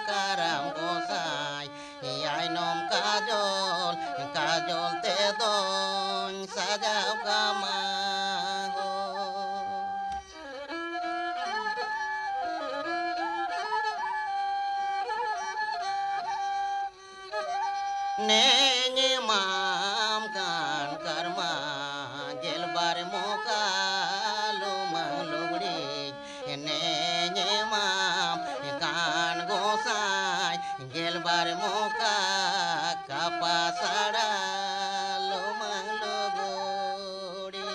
ᱠᱟᱨᱟᱢ ᱜᱚᱸᱥᱟᱭ, ᱟᱭᱱᱚᱢ ᱠᱟᱡᱚᱞ ᱠᱟᱡᱚᱞ ᱛᱮᱫᱚᱧ ᱥᱟᱡᱟᱣ ᱠᱟᱢᱟ ᱦᱳ᱾ ᱱᱮᱧ ᱮᱢᱟᱢ ᱠᱟᱱ ᱠᱟᱨᱢᱟ ᱜᱮᱞᱵᱟᱨ ᱢᱚᱠᱟ ᱞᱩᱢᱟᱹᱝ ᱞᱩᱜᱽᱲᱤᱡ, ᱱᱮᱧ ᱮᱢᱟᱢ ᱠᱟᱱ ᱜᱚᱸᱥᱟᱭ ᱜᱮᱞᱵᱟᱨ ᱢᱚᱠᱟ ᱠᱟᱯᱟ ᱥᱟᱲᱟ ᱞᱩᱢᱟᱹᱝ ᱞᱩᱜᱽᱲᱤ᱾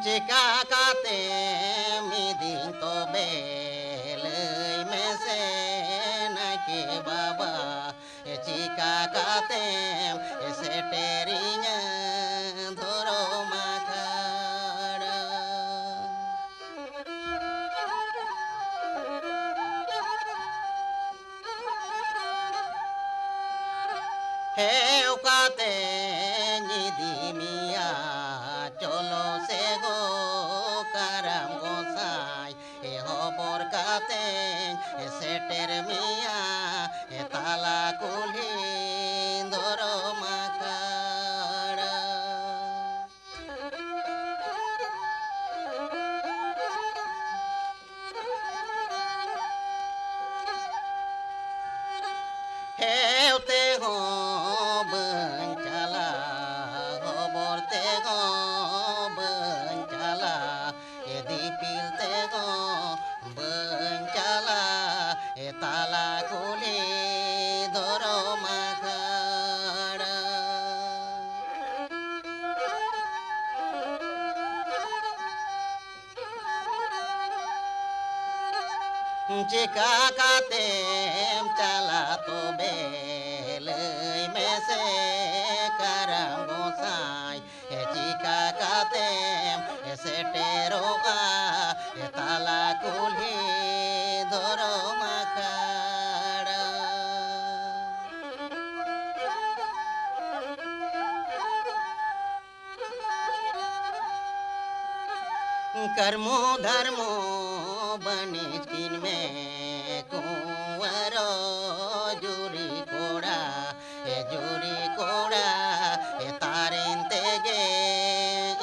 ᱪᱮᱠᱟ ᱠᱟᱛᱮᱢ ᱤᱫᱤᱧ ᱛᱚᱵᱮ ᱞᱟᱹᱭ ᱢᱮᱥᱮ ᱱᱟᱭᱠᱮ ᱵᱟᱵᱟ, ᱪᱤᱠᱟ ᱠᱟᱛᱮᱢ ᱥᱮᱴᱮᱨᱤᱧᱟ ᱫᱷᱚᱨᱚᱢ ᱟᱠᱷᱲᱟ? ᱵᱟᱹᱧ ᱪᱟᱞᱟᱜ, ᱦᱚᱵᱚᱨ ᱛᱮᱦᱚᱸ ᱵᱟᱹᱧ ᱪᱟᱞᱟᱜ, ᱮ ᱫᱤᱯᱤᱞ ᱛᱮᱦᱚᱸ ᱵᱟᱹᱧ ᱪᱟᱞᱟᱜ, ᱮ ᱛᱟᱞᱟ ᱠᱩᱞᱦᱤ ᱫᱷᱚᱨᱚᱢ ᱟᱠᱷᱲᱟ᱾ ᱪᱮᱠᱟ ᱠᱟᱛᱮᱢ ᱪᱟᱞᱟᱜ ᱛᱚᱵᱮ ᱞᱟᱹᱭ ᱢᱮᱥᱮ ᱠᱟᱨᱟᱢ ᱜᱚᱸᱥᱟᱭ? ᱪᱮᱠᱟ ᱠᱟᱛᱮᱢ ᱥᱮᱴᱮᱨᱚᱜᱼᱟ ᱛᱟᱞᱟ ᱠᱩᱞᱦᱤ ᱫᱷᱚᱨᱚᱢ ᱟᱠᱷᱲᱟ? ᱠᱟᱨᱢᱚ ᱫᱷᱟᱨᱢᱚ ᱵᱟᱹᱱᱤᱡ ᱠᱤᱱ ᱢᱮ ᱠᱩᱸᱣᱟᱨᱚ ᱡᱩᱨᱤ ᱠᱚᱲᱟ, ᱮ ᱡᱩᱨᱤ ᱠᱚᱲᱟ, ᱮ ᱛᱟᱨᱮᱱ ᱛᱮᱜᱮ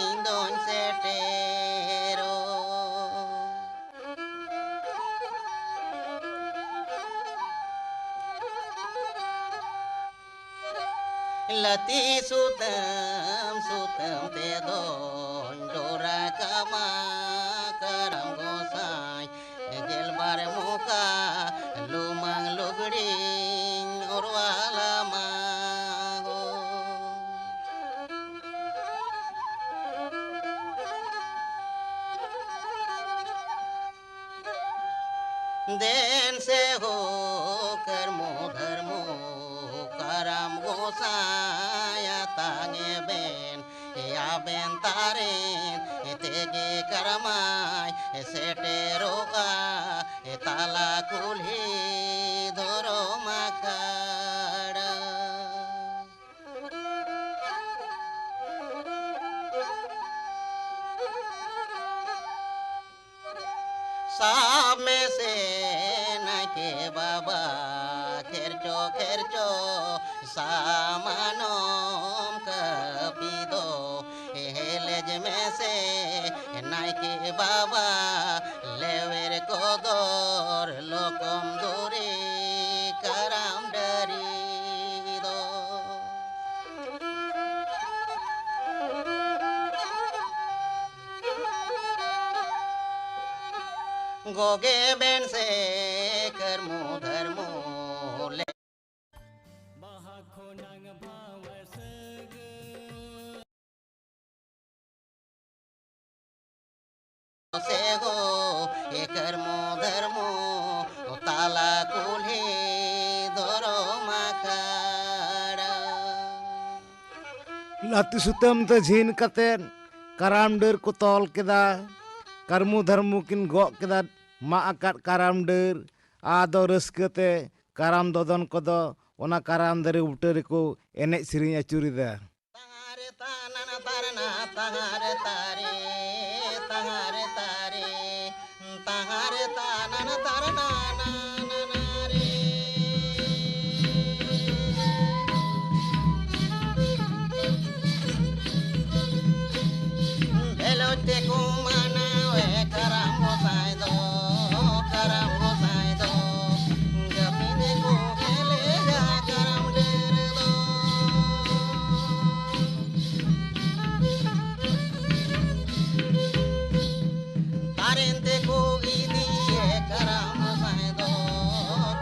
ᱤᱧ ᱫᱚᱧ ᱥᱮᱴᱮᱨᱚᱜ᱾ ᱞᱟᱹᱛᱤ ᱥᱩᱛᱟᱹᱢ ᱥᱩᱛᱟᱹᱢ ᱛᱮᱫᱚᱧ ᱰᱚᱨᱟ ᱠᱟᱢᱟ ᱠᱟᱨᱟᱢ ᱜᱚᱸᱥᱟᱭ, ᱜᱮᱞᱵᱟᱨ ᱢᱚᱠᱟ ᱞᱩᱢᱟᱹᱝ ᱞᱩᱜᱽᱲᱤᱧ ᱚᱨᱣᱟᱞ ᱟᱢᱟ ᱦᱳ᱾ ᱫᱮᱱ ᱥᱮ ᱦᱳ ᱠᱟᱨᱢᱚ ᱫᱷᱟᱨᱢᱚ ᱠᱟᱨᱟᱢ ᱜᱚᱸᱥᱟᱭ ᱟᱛᱟᱝ ᱮ ᱵᱮᱱ, ᱮ ᱟᱵᱮᱱ ᱛᱟᱨᱮᱱ ᱛᱮᱜᱮ ᱠᱟᱨᱢᱟᱭ ᱥᱮᱴᱮᱨᱚᱜᱼᱟ ᱛᱟᱞᱟ ᱠᱩᱞᱦᱤ ᱫᱷᱚᱨᱚᱢ ᱟᱠᱷᱲᱟ᱾ ᱥᱟᱵ ᱢᱮᱥᱮ ᱱᱟᱭᱠᱮ ᱵᱟᱵᱟ, ᱠᱷᱮᱨᱪᱚ ᱠᱷᱮᱨᱪᱚ ᱥᱟᱢᱟᱱᱚᱢ ᱠᱟᱹᱯᱤ ᱫᱚ, ᱦᱮᱞᱮᱡ ᱢᱮᱥᱮ ᱱᱟᱭᱠᱮ ᱵᱟᱵᱟ, ᱞᱮᱣᱮᱨ ᱠᱚᱫᱚᱨ ᱞᱚᱠᱚᱢ ᱫᱚᱨᱮ ᱠᱟᱨᱟᱢ ᱰᱟᱹᱨᱤ᱾ ᱜᱚᱜᱮ ᱵᱮᱱ ᱥᱮ ᱠᱟᱹᱨᱢᱩ ᱫᱷᱟᱹᱨᱢᱩ ᱞᱮ᱾ ᱥᱮ ᱜᱚ ᱮ ᱠᱟᱹᱨᱢᱩ ᱫᱷᱟᱹᱨᱢᱩ ᱛᱟᱞᱟ ᱠᱩᱞᱦᱤ ᱫᱷᱚᱨᱚᱢ ᱟᱠᱷᱲᱟ᱾ ᱞᱟᱹᱛᱤ ᱥᱩᱛᱟᱹᱢ ᱛᱮ ᱡᱷᱤᱱ ᱠᱟᱛᱮᱫ ᱠᱟᱨᱟᱢ ᱰᱟᱹᱨ ᱠᱚ ᱛᱚᱞ ᱠᱮᱫᱟ᱾ ᱠᱟᱹᱨᱢᱩ ᱫᱷᱟᱹᱨᱢᱩ ᱠᱤᱱ ᱜᱚᱜ ᱠᱮᱫᱟ ᱢᱟᱜ ᱟᱠᱟᱫ ᱠᱟᱨᱟᱢ ᱰᱟᱹᱨ᱾ ᱟᱫᱚ ᱨᱟᱹᱥᱠᱟᱹ ᱛᱮ ᱠᱟᱨᱟᱢ ᱫᱚᱫᱚᱱ ᱠᱚᱫᱚ ᱚᱱᱟ ᱠᱟᱨᱟᱢ ᱫᱟᱨᱮ ᱵᱩᱴᱟᱹ ᱨᱮᱠᱚ ᱮᱱᱮᱡ ᱥᱮᱨᱮᱧ ᱟᱹᱪᱩᱨᱮᱫᱟ᱾ ᱵᱷᱮᱞᱳᱪ ᱛᱮᱠᱚ ᱢᱟᱱᱟᱣᱮ ᱠᱟᱨᱟᱢ ᱜᱚᱸᱥᱟᱭ ᱫᱚ, ᱠᱟᱨᱟᱢ ᱜᱚᱸᱥᱟᱭ ᱫᱚ, ᱡᱟᱹᱯᱤᱫ ᱠᱚ ᱠᱷᱮᱞᱮᱜᱟ ᱠᱟᱨᱟᱢ ᱰᱟᱹᱨ ᱫᱚ᱾ ᱛᱟᱨᱮᱱ ᱛᱮᱠᱚ ᱤᱫᱤᱭᱮ ᱠᱟᱨᱟᱢ ᱜᱚᱸᱥᱟᱭ ᱫᱚ,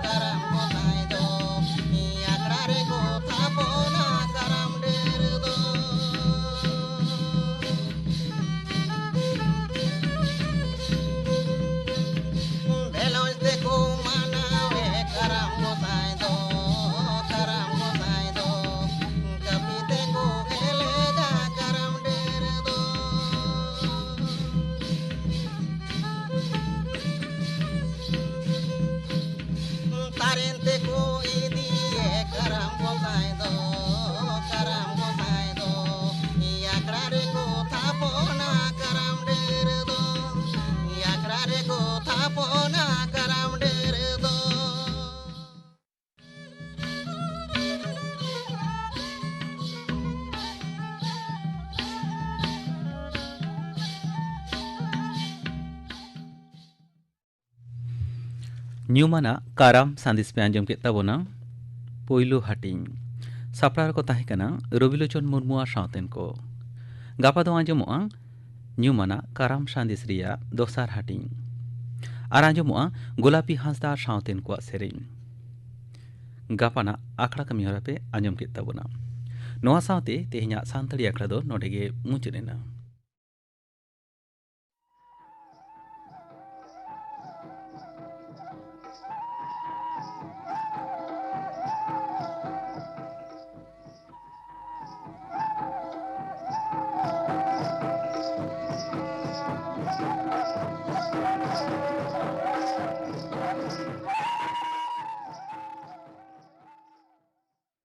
ᱠᱟᱨᱟᱢ ᱜᱚᱸᱥᱟᱭ ᱫᱚ, ᱟᱠᱷᱲᱟ ᱨᱮᱠᱚ ᱛᱷᱟᱯᱚᱱᱟ ᱠᱟᱨᱟᱢ ᱰᱟᱹᱨ ᱫᱚ᱾ ᱵᱷᱮᱞᱳᱪ ᱛᱮᱠᱚ ᱢᱟᱱᱟᱣᱮ ᱠᱟᱨᱟᱢ ᱜᱚᱸᱥᱟᱭ ᱫᱚ, ᱠᱟᱨᱟᱢ ᱜᱚᱸᱥᱟᱭ ᱫᱚ, ᱠᱟᱹᱯᱤ ᱛᱮᱠᱚ ᱜᱮᱞᱮᱫᱟ ᱠᱟᱨᱟᱢ ᱰᱟᱹᱨ ᱫᱚ᱾ ᱛᱟᱨᱮᱱ ᱛᱮᱠᱚ ᱤᱫᱤᱭᱮ ᱠᱟᱨᱟᱢ ᱜᱚᱸᱥᱟᱭ ᱫᱚ, ᱠᱟᱨᱟᱢ ᱜᱚᱸᱥᱟᱭ ᱫᱚ, ᱟᱠᱷᱲᱟ ᱨᱮᱠᱚ ᱛᱷᱟᱯᱚᱱᱟ ᱠᱟᱨᱟᱢ ᱰᱟᱹᱨ ᱫᱚ, ᱟᱠᱷᱲᱟ ᱨᱮᱠᱚ ᱛᱷᱟᱯᱚᱱᱟ ᱠᱟᱨᱟᱢ ᱰᱟᱹᱨ ᱫᱚ᱾ ᱧᱩᱢᱟᱱᱟᱜ ᱠᱟᱨᱟᱢ ᱥᱟᱸᱫᱮᱥ ᱯᱮ ᱟᱸᱡᱚᱢ ᱠᱮᱫ ᱛᱟᱵᱚᱱᱟ᱾ ᱯᱳᱭᱞᱳ ᱦᱟᱹᱴᱤᱧ ᱥᱟᱯᱲᱟᱣ ᱨᱮᱠᱚ ᱛᱟᱦᱮᱸ ᱠᱟᱱᱟ ᱨᱚᱵᱤᱞᱳᱪᱚᱱ ᱢᱩᱨᱢᱩ ᱟᱨ ᱥᱟᱶᱛᱮᱱ ᱠᱚ᱾ ᱜᱟᱯᱟ ᱫᱚ ᱟᱸᱡᱚᱢᱚᱜᱼᱟ ᱧᱩᱢᱟᱱᱟᱜ ᱠᱟᱨᱟᱢ ᱥᱟᱸᱫᱮᱥ ᱨᱮᱭᱟᱜ ᱫᱚᱥᱟᱨ ᱦᱟᱹᱴᱤᱧ᱾ ᱟᱨ ᱟᱸᱡᱚᱢᱚᱜᱼᱟ ᱜᱳᱞᱟᱯᱤ ᱦᱟᱸᱥᱫᱟ ᱟᱨ ᱥᱟᱶᱛᱮᱱ ᱠᱚᱣᱟᱜ ᱥᱮᱨᱮᱧ᱾ ᱜᱟᱯᱟᱱᱟᱜ ᱟᱠᱷᱲᱟ ᱠᱟᱹᱢᱤᱦᱚᱨᱟ ᱯᱮ ᱟᱸᱡᱚᱢ ᱠᱮᱫ ᱛᱟᱵᱚᱱᱟ᱾ ᱱᱚᱣᱟ ᱥᱟᱶᱛᱮ ᱛᱮᱦᱮᱧᱟᱜ ᱥᱟᱱᱛᱟᱲᱤ ᱟᱠᱷᱲᱟ ᱫᱚ ᱱᱚᱰᱮ ᱜᱮ ᱢᱩᱪᱟᱹᱫ ᱮᱱᱟ᱾